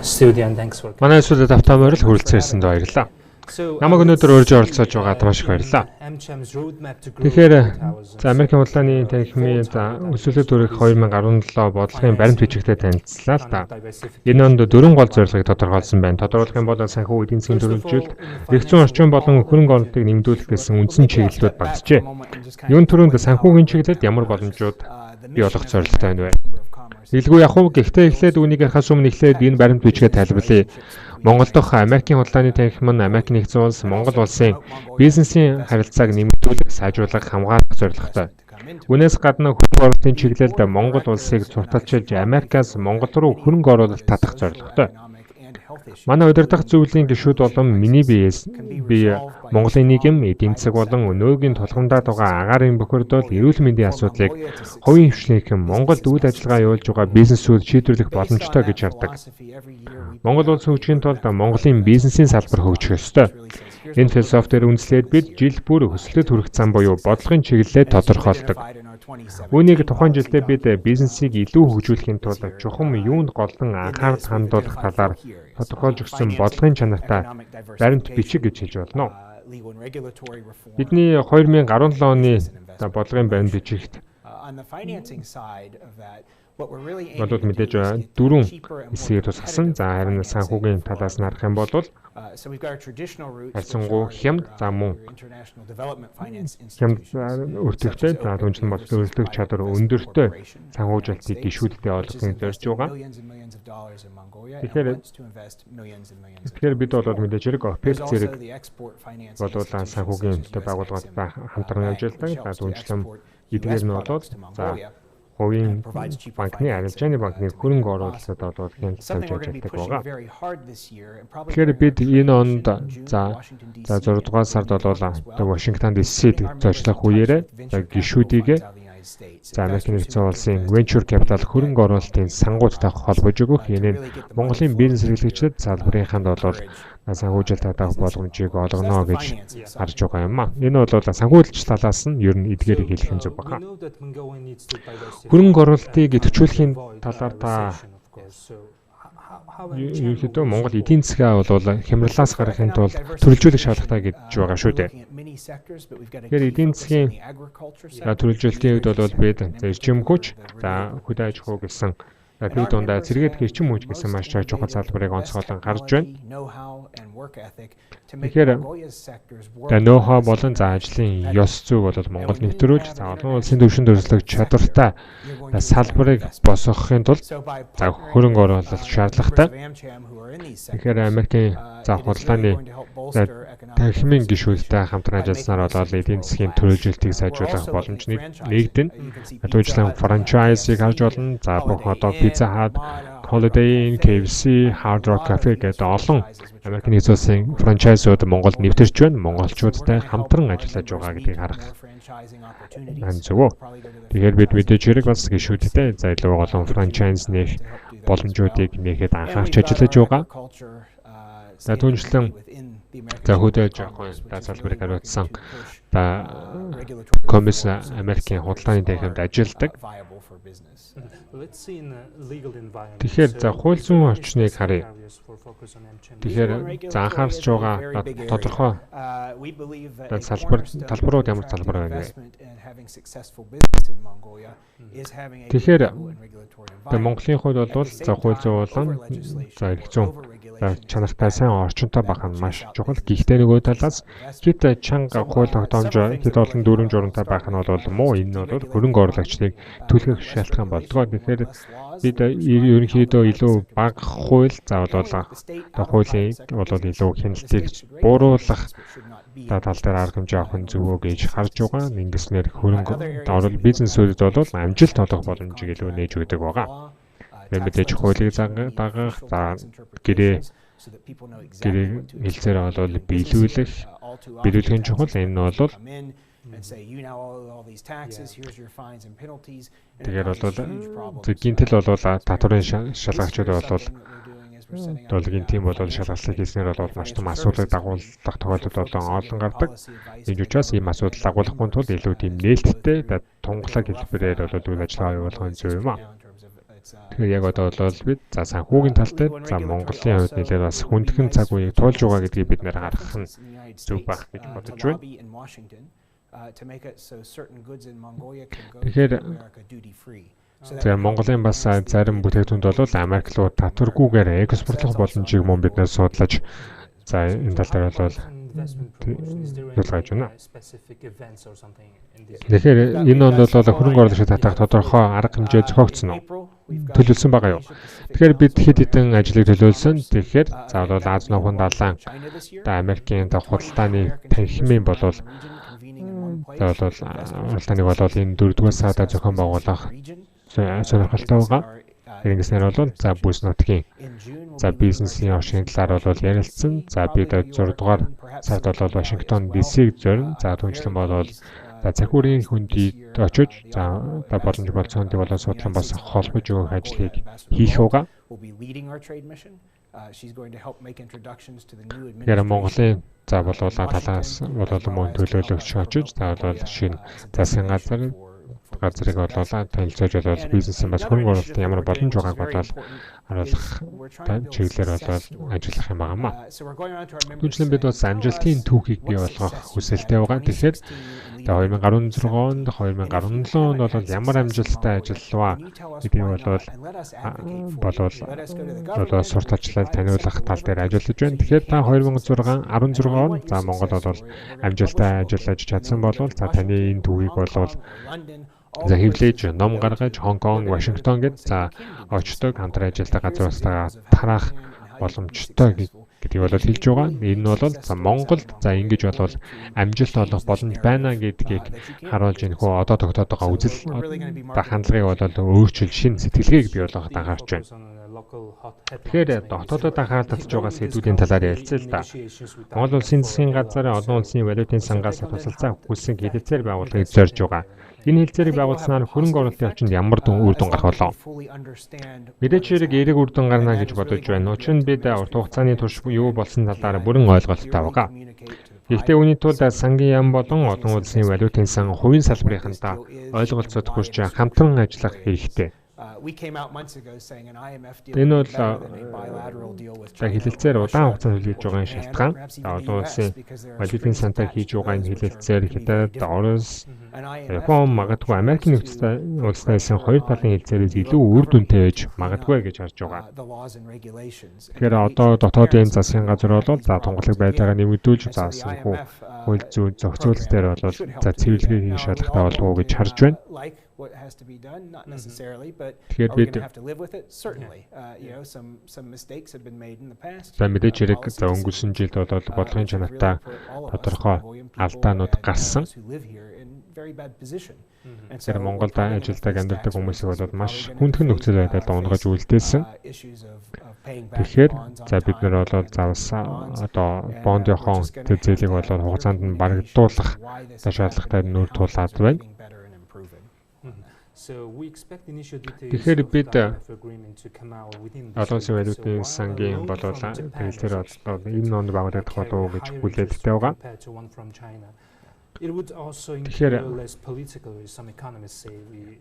Studio and thanks for Манай студид тавтай морил хүрэлцэн ирсэнд баярлалаа. Намайг өнөөдөр урьж оролцоож байгаад маш их баярлалаа. Тэгэхээр за Америкийн худалдааны танхимын за өсвөлөд хүрэх 2017 бодлогын баримт бичигтэй танилцлаа л да. Энэ онд дөрвөн гол зорилгыг тодорхойлсон байна. Тодорхойлох юм бол санхүү эдийн засгийн төрөлжилт, эрх зүйн орчин болон хөрөнгө оруулалтыг нэмэгдүүлэх гэсэн үндсэн чиглэлүүд багтжээ. Юун түрүүнд санхүүгийн чиглэлд ямар боломжууд бий болох зорилготой байна вэ? Илгүй яг уу, гэхдээ эхлээд үүнийг ярихаас өмнө эхлээд энэ баримт бичгээ тайлбарлая. Монгол дахь Америкийн худалдааны танхим нь Америк нэгдсэн улс Монгол улсын бизнесийн харилцааг нэмэгдүүлэх, сайжруулах, хамгаалах зорилготой. Үүнээс гадна хөрөнгө оруулалтын чиглэлд Монгол улсыг сурталчилж Америкаас Монгол руу хөрөнгө оруулалт татах зорилготой. Манай удирдах зөвлөлийн гишүүд болон миний биеэс би Монголын нийгэм, эдийн засаг болон өнөөгийн тулгамдаад байгаа агаарын бохирдол, эрүүл мэндийн асуудлыг хувийн хвшлийнхэн Монголд үйл ажиллагаа явуулж байгаа бизнесүүд шийдвэрлэх боломжтой гэж хардаг. Монгол улс хөгжихийн тулд Монголын бизнесийн салбар хөгжих ёстой. Энэ философиор үндэслээд бид жил бүр өсөлтөд хүрэх зам буюу бодлогын чиглэлээ тодорхойлдог. Үүнийг тухайн жилдээ бид бизнесийг илүү хөгжүүлэхийн тулд чухам юунд голлон анхаарал хандуулах талаар тодорхойлж өгсөн бодлогын чанартай баримт бичиг гэж хэлж болно. Бидний 2017 оны бодлогын баримт бичигт болоод мэдээж дөрвөн эсэгийг тусгасан. За харин санхүүгийн талаас нь харах юм бол харьцангуй хямд, за мөн хямд өртөгтэй, за түншлэн бол өрсөлдөх чадвар өндөртэй санхүүжилтийг гишүүддээ олгохын зорж байгаа. Тэгэхээр бид бол мэдээж хэрэг ОПЕК зэрэг болвол санхүүгийн байгууллагуудтай хамтран ажилладаг. За түншлэн эдгээр нь бол за хувийн банкны, арилжааны банкны хөрөнгө оруулалтад бол хяналт тавьж ажилладаг байгаа. Тэгэхээр бид энэ онд за 6 дугаар сард бол Вашингтон DC-д зочлох үеэрээ за гишүүдийг за Америк нэгдсэн улсын venture capital хөрөнгө оруулалтын сангуудтай холбож өгөх. Энэ нь Монголын бизнес эрхлэгчдэд салбарынханд бол санхүүжилт татах боломжийг олгоно гэж харж байгаа юм а. Энэ бол санхүүжилт талаас нь ер нь эдгээрийг хэлэх нь зөв байна. Хөрөнгө оруулалтыг идэвхжүүлэхийн талаар та ерөнхийдөө Монгол эдийн засгаа бол хямралаас гаргахын тулд төрөлжүүлэх шаардлагатай гэж байгаа шүү дээ. Тэгэхээр эдийн засгийн төрөлжүүлэлтийн хувьд бол бид эрчим хүч, за хөдөө аж ахуй гэсэн тэр дундаа сэргээд эрчим хүч гэсэн маш чухал салбарыг онцгойлон гарч байна. Тэгэхээр ноу-хау болон за ажлын ёс зүйг бол Монгол нэвтрүүлж за олон улсын түвшинд өрсөлдөх чадвартай салбарыг босгохын тулд за хөрөнгө оруулалт шаардлагатай. Тэгэхээр Америкийн за худалдааны танхимын гишүүдтэй хамтран ажилласаар болоод эдийн засгийн төрөлжилтийг сайжруулах боломж нэгдэнэ. Түүнчлэн франчайзыг харж болно. За бүх одоо Pizza Hut, Holiday Inn, KFC, Hard Rock Cafe гэдэг олон Америк нэгдсэн улсын франчайзууд Монголд нэвтэрч байна. Монголчуудтай хамтран ажиллаж байгаа гэдгийг харах зөв. Тэгэхээр бид мэдээж хэрэг бас гишүүдтэй за илүү олон франчайз нээх боломжуудыг нээхэд анхаарч ажиллаж байгаа. За түүнчлэн за хөдөө аж ахуйн салбарыг хариуцсан за комисс Америкийн худалдааны танхимд ажилладаг. Тэгэхээр за хууль зүйн орчныг харъя. Тэгэхээр за анхаарч байгаа тодорхой салбар талбарууд ямар салбар байна вэ? Тэгэхээр Монголын хувьд бол за хууль зүйн болон за эрх зүйн чанартай сайн орчинтой байх нь маш чухал. Гэхдээ нөгөө талаас хэд чанга хууль тогтоомж хэд олон дүрэм журамтай байх нь бол муу. Энэ нь бол хөрөнгө оруулагчдыг түлхэх шалтгаан болдгоо. Тэгэхээр бид ерөнхийдөө илүү бага хууль за бол хуулийн бол илүү хяналтыг бууруулах тал дээр арга хэмжээ авах нь зөв гэж харж байгаа. Ингэснээр хөрөнгө оруулалт бизнесүүдэд бол амжилт олох боломжийг илүү нээж өгдөг байгаа. Мэдээж хуулийг дагах, за гэрээ хэлцээр бол биелүүлэх, биелүүлэх нь чухал. Энэ нь бол тэгэхээр бол гинтэл бол татварын шалгагчид бол Долгийн тийм бол шалгалтыг хийснээр бол маш том асуудлыг дагуулах тохиолдол болон олон гардаг. Энэ учраас ийм асуудал дагуулахгүй тул илүү тийм нээлттэй тунгалаг хэлбэрээр бол үйл ажиллагаа явуулах нь зөв юм аа. Тэгэхээр яг одоо бол бид за санхүүгийн тал дээр за Монголын хувьд нэлээд бас хүндхэн цаг үеийг туулж байгаа гэдгийг бид нэр харах нь зөв байх гэж бодож байна. Тэгэхээр за Монголын бас зарим бүтээгдэхүүнд бол Америк руу татваргүйгээр экспортлох боломжийг мөн бид нэр судлаж за энэ тал дээр бол тулгаж байна. Тэгэхээр энэ онд бол хөрөнгө оруулагчид татах тодорхой арга хэмжээ зохиогдсон уу? Төлөвлөсөн байгаа юу? Тэгэхээр бид хэд хэдэн ажлыг төлөвлөсөн. Тэгэхээр за бол Аз нуухан далайн одоо Америкийн худалдааны танхимын болвол за бол худалдааныг бол энэ 4-р сард зохион байгуулах сонирхолтой байгаа. Ингэснээр бол за бүс нутгийн за бизнесийн оршин талаар бол ярилцсан. За бид 6 дугаар сард бол Вашингтон DC-г зорино. За түншлэн бол за цахиурын хөндийд очиж за боломж болцоондыг болоо судлан бас холбож өгөх ажлыг хийх байгаа. Тэгэхээр Монголын за болоо талаас болоо мөн төлөөлөгч очиж за бол шинэ засгийн газрыг болоо танилцуулж болол бизнесийн бас хөрөнгө оруулалтын ямар боломж байгааг болол харуулах чиглэлээр болол ажиллах юм байна. Түүнчлэн бид бас амжилтын түүхийг бий болгох хүсэлтэй байгаа. Тэгэхээр 2016 онд 2017 онд бол ямар амжилттай ажиллаваа гэдгийг болол болол сурталчлал таниулах тал дээр ажиллаж байна. Тэгэхээр та 2016 он за Монгол бол амжилттай ажиллаж чадсан бол за таны энэ түүхийг болол за хэвлээж ном гаргаж Хонконг, Вашингтон гэд за очдог хамтран ажилтаа газар улстайгаа тараах боломжтой гэдгийг бол хэлж байгаа. Энэ нь бол за Монголд за ингэж бол амжилт олох боломж байна гэдгийг харуулж энэ хүү одоо тогтоод байгаа үзэл одоо хандлагыг бол өөрчилж шинэ сэтгэлгээг бий болгоход анхаарч байна. Тэгэхээр дотоодод анхаарал татж байгаа сэдвүүдийн талаар ярилцъя л да. Монгол улсын засгийн газар олон улсын валютын сангаас тусалцаа хүссэн хэлэлцээр байгуулахыг зорж байгаа. Энэ хэлэлцээрийг байгуулснаар хөрөнгө оруулалтын орчинд ямар үр дүн гарах болов? Мэдээч хэрэг эерэг үр дүн гарна гэж бодож байна. Учир нь бид урт хугацааны турш юу болсон талаар бүрэн ойлголттой байгаа. Гэхдээ үүний тулд сангийн яам болон олон улсын валютын сан хувийн салбарынхантай ойлголцоод хүрч хамтран ажиллах хэрэгтэй. Энэ бол хэлэлцээр удаан хугацаанд хүлээж байгаа шалтгаан. Олон улсын валютын сантай хийж байгаа энэ хэлэлцээр Хятад, Орос, Япон, магадгүй Америкийн нэгдсэн улстай хийсэн хоёр талын хэлэлцээрээс илүү үр дүнтэй байж магадгүй гэж харж байгаа. Тэгэхээр одоо дотоодын засгийн газар бол за тунгалаг байдлаараа нэмэгдүүлж заасан хүү хууль зүйн зохицуулалт дээр бол за цэвэрлэгээ хийх шаардлагатай болов уу гэж харж байна. Тэгэхээр бид за мэдээж хэрэг за өнгөрсөн жилд бол бодлогын чанартай тодорхой алдаанууд гарсан. Тэгэхээр Монголд ажилдаг амьдардаг хүмүүсийг бол маш хүндхэн нөхцөл байдалд унгаж үлдээсэн. Тэгэхээр за бид нар бол завс одоо бондынхон тэр зээлийг бол хугацаанд нь барагдуулах шаардлагатай нүүр тулаад байна. Тэгэхээр бид олон улсын валютын сангийн болол хэлэлцээр бол энэ онд байгуулагдах болов уу гэж хүлээлттэй байгаа. Тэгэхээр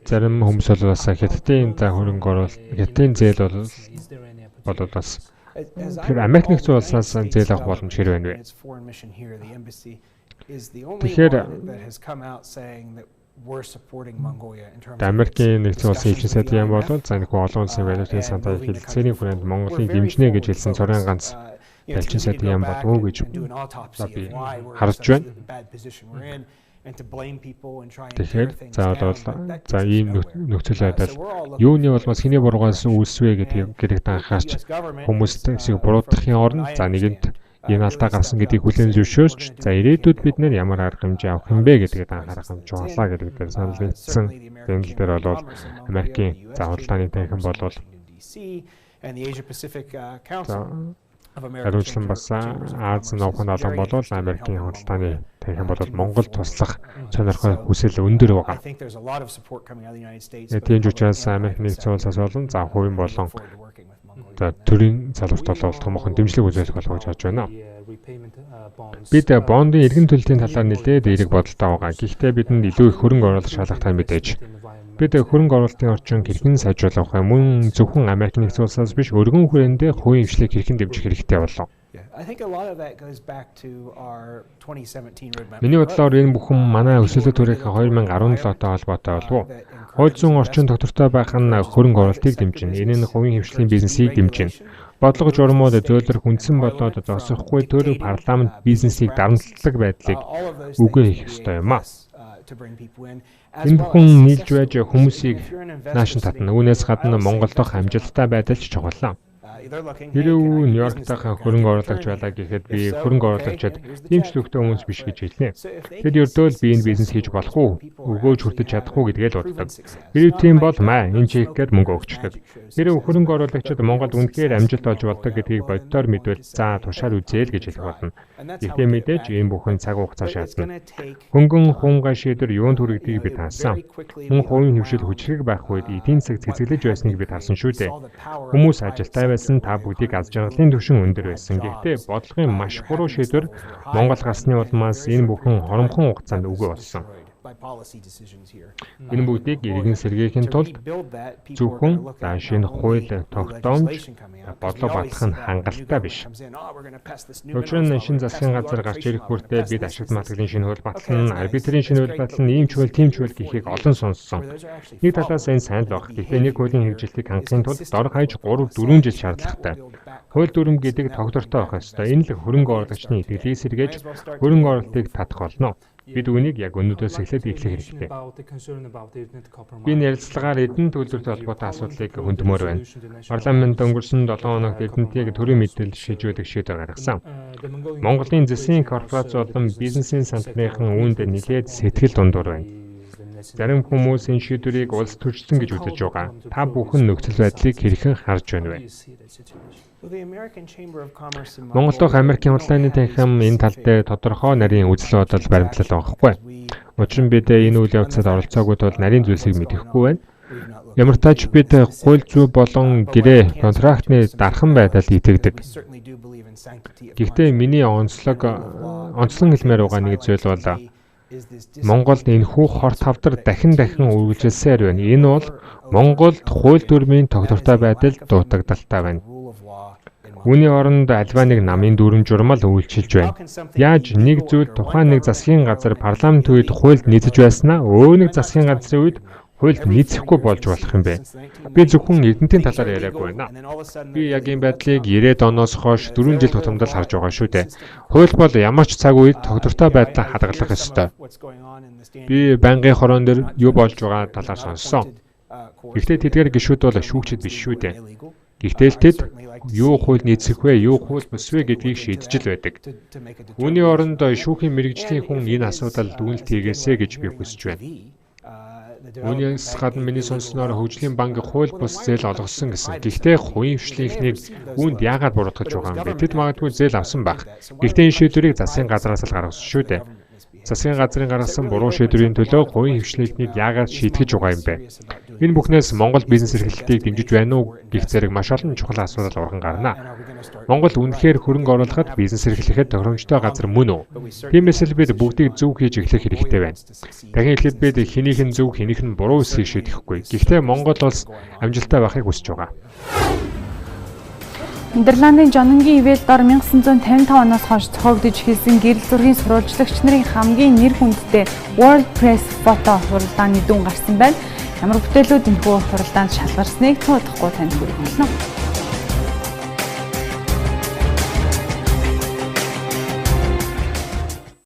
зарим хүмүүс бол бас Хятадын за хөрөнгө оруулалт, Хятадын зээл бол бас тэгэхээр Америк нэгдсэн улсаас зээл авах боломж хэр байна вэ? Тэгэхээр Америкийн нэгдсэн улсын элчин сайдын яам бол за нэг олон улсын валютын сантай хэлэлцээний хүрээнд Монголыг дэмжинэ гэж хэлсэн цорын ганц элчин сайдын яам болов уу гэж би харж байна. Тэгэхээр за бол за ийм нөхцөл байдал юуны улмаас хэний буруугаас үүсвэ гэдгийг анхаарч хүмүүст эсийг буруутгахын оронд за нэгэнт энэ алдаа гарсан гэдгийг хүлээн зөвшөөрч за ирээдүйд бид нэр ямар арга хэмжээ авах юм бэ гэдгээд анхаарах юм чухалаа гэдэг дээр санал нэгдсэн. Энэ тал дээр бол Америкийн за худалдааны танхим бол хариуцлан бас Аз нуухан далайн болол Америкийн худалдааны танхим бол Монгол туслах сонирхол хүсэл өндөр байгаа. Тийм ч учраас Америк нэгдсэн улсаас болон за хувийн болон за төрийн салбарт бол томоохон дэмжлэг үзүүлэх болов гэж харж байна. Бид бондын эргэн төлөлтийн талаар нэлээд эерэг бодолтой байгаа. Гэхдээ бидэнд илүү их хөрөнгө оруулах шаардлагатай мэдээж. Бид хөрөнгө оруулалтын орчин хэрхэн сайжруулах вэ? Мөн зөвхөн Америк нэгдсэн улсаас биш, өргөн хүрээндээ хувийн хвшлийг хэрхэн дэмжих хэрэгтэй болов? Миний бодлоор энэ бүхэн манай өсөлтөд хүрэх 2017-тай холбоотой болов уу? Хууль зүйн орчин тогтвортой байх нь хөрөнгө оруулалтыг дэмжинэ. Энэ нь хувийн хвшлийн бизнесийг дэмжинэ. Бодлого журмууд зөөлрөх үндсэн болоод зогсохгүй төр парламент бизнесийг дарамтлаг байдлыг үгүй хийх ёстой юм а. Энэ бүхэн нийлж байж хүмүүсийг наашин татна. Үүнээс гадна Монгол дахь амжилттай байдал ч чухал. Хэрэв Нью-Йорк дахь хөрөнгө оруулагч байлаа гэхэд би хөрөнгө оруулагчид тийм ч төвхтэй хүмүүс биш гэж хэлнэ. Тэд ердөө л би энэ бизнес хийж болох уу, өгөөж хүртэж чадах уу гэдгээ л боддог. Хэрэв тийм бол маа энэ чигээр мөнгө өгчдөг. Хэрэв хөрөнгө оруулагчид Монголд үнэхээр амжилт олж болдог гэдгийг боддоор мэдвэл за тушаал үзээл гэж хэлэх болно. Гэхдээ мэдээж энэ бүхэн цаг хугацаа шаардна. Хөнгөн хунга шийдвэр юунд хүргэдгийг бид харсан. Мөн хувийн хвшил хүчрэг байх үед эдийн засаг цэцэглэж байсныг бид харсан шүү дээ. Хүмүүс ажилтай байсан, та бүгдийг аз жаргалын түвшин өндөр байсан. Гэхдээ бодлогын маш буруу шийдвэр Монгол гарсны улмаас энэ бүхэн хоромхон хугацаанд үгүй болсон. Энэ бүгдийг иргэн сэргээхийн тулд зөвхөн шинэ хууль тогтоомж бодлого батлах нь хангалттай биш. Учир нь шинэ засгийн газар гарч ирэх бүртээ бид ашигт матгалын шинэ хууль батлана, арбитрийн шинэ хууль батлана, ийм ч хууль, тийм ч хууль гэхийг олон сонссон. Нэг талаас энэ сайн л баг. Гэхдээ нэг хуулийн хэрэгжилтийг хангахын тулд дор хаяж 3-4 жил шаардлагатай. Хууль дүрэм гэдэг тогтвортой байх ёстой. Энэ л хөрөнгө оруулагчны итгэлийг сэргээж хөрөнгө оруулалтыг татах болно. Бид үүнийг яг өнөөдөөс эхлээд эхлэх хэрэгтэй. Би энэ ярилцлагаар эдэн төлөвтэй холбоотой асуудлыг хөндмөр байна. Парламент өнгөрсөн 7 хоногт Эрдэнэтийг төрийн мэдээлэл шийдвэрлэх шийдвэр гаргасан. Монголын зэсийн корпорац болон бизнесийн салбарынхан үүнд нэлээд сэтгэл дундуур байна. Зарим хүмүүс энэ шийдвэрийг улс төрчсөн гэж үзэж байгаа. Та бүхэн нөхцөл байдлыг хэрхэн харж байна вэ? Монгол дахь Америкийн худалдааны танхим энэ тал дээр тодорхой нарийн үзэл бодол баримтлал байхгүй. Учир нь бид энэ үйл явцад оролцоогүй тул нарийн зүйлсийг мэдэхгүй байна. Ямар тач бид хууль зүй болон гэрээ контрактны дархан байдалд итгэдэг. Гэхдээ миний онцлон хэлмээр байгаа нэг зүйл бол Монголд энэхүү хор тавдар дахин дахин үргэлжилсээр байна. Энэ бол Монголд хууль дүрмийн тогтвортой байдал дутагдaltaй байна. Үүний оронд альва нэг намын дүрэм журмал үйлчилж байна. Яаж нэг зүйл тухайн нэг засгийн газар парламент үед хуульд нийцэж байснаа өөр нэг засгийн газрын үед хуульд нийцэхгүй болж болох юм бэ? Би зөвхөн Эрдэнэтийн талаар яриаггүй байна. Би яг ийм байдлыг 90-ад оноос хойш 4 жил тутамдал харж байгаа шүү дээ. Хууль бол ямар ч цаг үед тогтвортой байдлаа хадгалах ёстой. Би байнгын хорон дээр юу болж байгаа талаар сонссон. Гэхдээ тэдгээр гишүүд бол шүүгчид биш шүү дээ. Гэхдээ л тэд юу хууль нийцэх вэ, юу хууль бус вэ гэдгийг шийдэж л байдаг. Үүний оронд шүүхийн мэргэжлийн хүн энэ асуудал дүгнэлт хийгээсэй гэж би хүсэж байна. Үүнээс гадна миний сонссноор хөгжлийн банк хууль бус зээл олгосон гэсэн. Гэхдээ хувийн хвшлийнхнийг үүнд яагаад буруутгаж байгаа юм бэ? Тэд магадгүй зээл авсан байх. Гэхдээ энэ шийдвэрийг засгийн газраас л гаргасан шүү дээ. Засгийн газрын гаргасан буруу шийдвэрийн төлөө хувийн хвшлийнхнийг яагаад шийтгэж байгаа юм бэ? Энэ бүхнээс Монгол бизнес эрхлэлтийг дэмжиж байна уу гэх зэрэг маш олон чухал асуудал урган гарна. Монгол үнэхээр хөрөнгө оруулахад бизнес эрхлэхэд тохиромжтой газар мөн үү? Тиймээс л бид бүгдийг зөв хийж эхлэх хэрэгтэй байна. Дахин хэлэхэд бид хэнийх нь зөв, хэнийх нь буруу эсхийг шийдэхгүй. Гэхдээ Монгол улс амжилттай байхыг хүсэж байгаа. Нидерландын Жононгийн ивэл дор 1955 оноос хойш зохиогдож эхэлсэн гэрэл зургийн сурвалжлагч нарын хамгийн нэр хүндтэй World Press Photo хуралдааны дүн гарсан байна. Ямар бүтээлүүд энэхүү хуралдаанд шалгарсныг цуудахгүй танд хүргэх болно.